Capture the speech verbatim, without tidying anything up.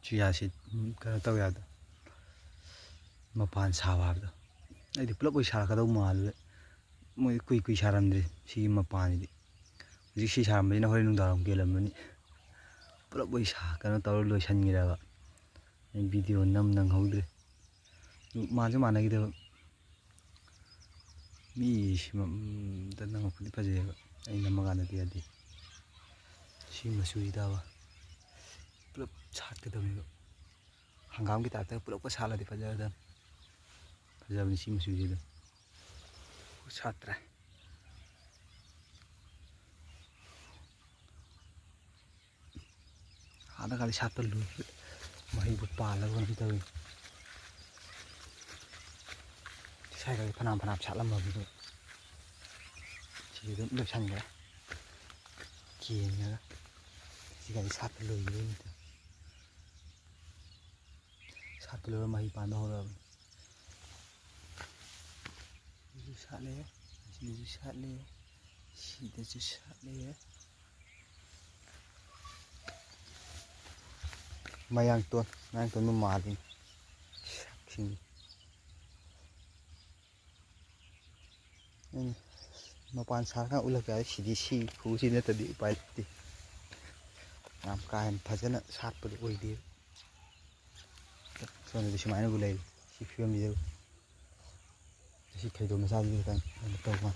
ꯆꯨꯖꯥꯛꯁꯤ ꯀꯩꯅꯣ ꯇꯧ ꯌꯥꯗ, ꯃꯄꯥꯟ ꯁꯥꯕ ꯍꯥꯏꯕꯗꯣ꯫ ꯑꯩꯗꯤ ꯄꯨꯂꯞ ꯑꯣꯏ ꯁꯥꯔꯛꯀꯗꯧ ꯃꯥꯜꯂꯨꯔꯦ꯫ ꯃꯣꯏ ꯀꯨꯏ ꯀꯨꯏ ꯁꯥꯔꯝꯗ꯭ꯔꯤ ꯁꯤꯒꯤ ꯃꯄꯥꯟꯁꯤꯗꯤ꯫ ꯍꯧꯖꯤꯛ ꯁꯤ ꯁꯥꯔꯝꯕꯁꯤꯅ ꯍꯣꯔꯦꯟ ꯅꯨꯡꯗꯥꯡ ꯋꯥꯏꯔꯝ ꯀꯦꯜꯂꯝꯃꯅꯤ꯫ ꯄꯨꯂꯞ ꯑꯣꯏ ꯁꯥ-, ꯀꯩꯅꯣ ꯇꯧꯔ ꯂꯣꯏꯁꯤꯟꯈ꯭ꯔꯦꯕ꯫ ꯑꯩ ꯚꯤꯗꯤꯑꯣ ꯅꯝ ꯅꯪꯍꯧꯗ꯭ꯔꯦ꯫ ꯃꯥꯟꯁꯨ ꯃꯥꯟꯅꯈꯤꯗꯕ꯫ ꯃꯤ ꯁꯤ-, ꯎꯝ, ꯗ ꯅꯝꯃꯛꯄꯗꯤ ꯐꯖꯩꯑꯕ꯫ ꯑꯩ ꯅꯝꯃꯀꯥꯟꯗꯗꯤ ꯌꯥꯗꯦ꯫ ꯁꯤ ꯃꯆꯨꯁꯤꯗꯕ ꯄꯨꯂꯞ ꯁꯥꯠꯀꯗꯕꯅꯦꯕ꯫ ꯍꯪꯒꯥꯝꯒꯤ ꯇꯥꯏꯞꯇ ꯄꯨꯂꯞꯀ ꯁꯥꯠꯂꯗꯤ ꯐꯖꯒꯗꯕꯅꯤ꯫ ꯐꯖꯕꯅꯤ ꯁꯤ ꯃꯆꯨꯁꯤꯗ꯫ ꯁꯥꯠꯇ꯭ꯔꯦ꯫ ꯑꯥꯗ ꯈꯔꯗꯤ ꯁꯥꯠꯄ ꯂꯣꯏ-, ꯃꯍꯩꯕꯨ ꯄꯥꯜꯂꯕ ꯀꯩꯅꯣꯝ ꯇꯧꯏ꯫ ꯁ꯭ꯋꯥꯏꯗꯗꯤ ꯐꯅꯌꯥꯝ ꯐꯅꯌꯥꯝ ꯁꯥꯠꯂꯝꯃꯕꯅꯤ꯫ ꯁꯤꯗꯤ ꯑꯗꯨꯝ ꯂꯣꯏꯁꯟꯈ꯭ꯔꯦ꯫ ꯀꯦꯟꯈ꯭ꯔꯒ꯫ ꯁꯤꯒꯗꯤ ꯁꯥꯠꯄ ꯂꯣꯏꯈꯤꯕꯩꯅꯤꯗ꯫ ꯁꯥꯠꯄ ꯂꯣꯏꯔ ꯃꯍꯩ ꯄꯥꯟꯕ ꯍꯧꯔꯛꯑꯕꯅꯤ꯫ ꯁꯤꯁꯨ ꯁꯥꯠꯂꯦ, ꯁꯤꯁꯨ ꯁꯥꯠꯂꯦ, ꯁꯤꯗꯁꯨ ꯁꯥꯠꯂꯦ꯫ ꯃꯌꯥꯡꯇꯣꯟ, ꯃꯌꯥꯡꯇꯣꯟꯕꯨ ꯃꯥꯜꯂꯤ꯫ ꯁꯛꯁꯤꯡꯁꯦ꯫ ꯑꯩꯅ ꯃꯄꯥꯟ ꯁꯥꯔꯀꯥꯟ ꯎꯠꯂꯛꯀꯦ ꯍꯥꯏ, ꯁꯤꯗꯤ ꯁꯤ ꯈꯨꯁꯤ ꯅꯠꯇ꯭ꯔꯗꯤ ꯎꯄꯥꯏ ꯂꯩꯇꯦ꯫ ꯌꯥꯝ ꯀꯥ ꯍꯦꯟꯅ ꯐꯖꯅ ꯁꯥꯠꯄꯗꯣ ꯑꯣꯏꯗꯦ꯫ ꯁꯣꯝꯗꯗꯤ ꯁꯨꯃꯥꯏꯅꯕꯨ ꯂꯩꯔꯤ꯫ ꯁꯤ ꯐꯤꯕꯝꯁꯤꯗ ꯁꯤ ꯐꯩꯗꯣꯝ ꯃꯆꯥꯁꯤꯗꯤ ꯈꯤꯇꯪ ꯀꯩꯅꯣ ꯇꯧꯕ꯫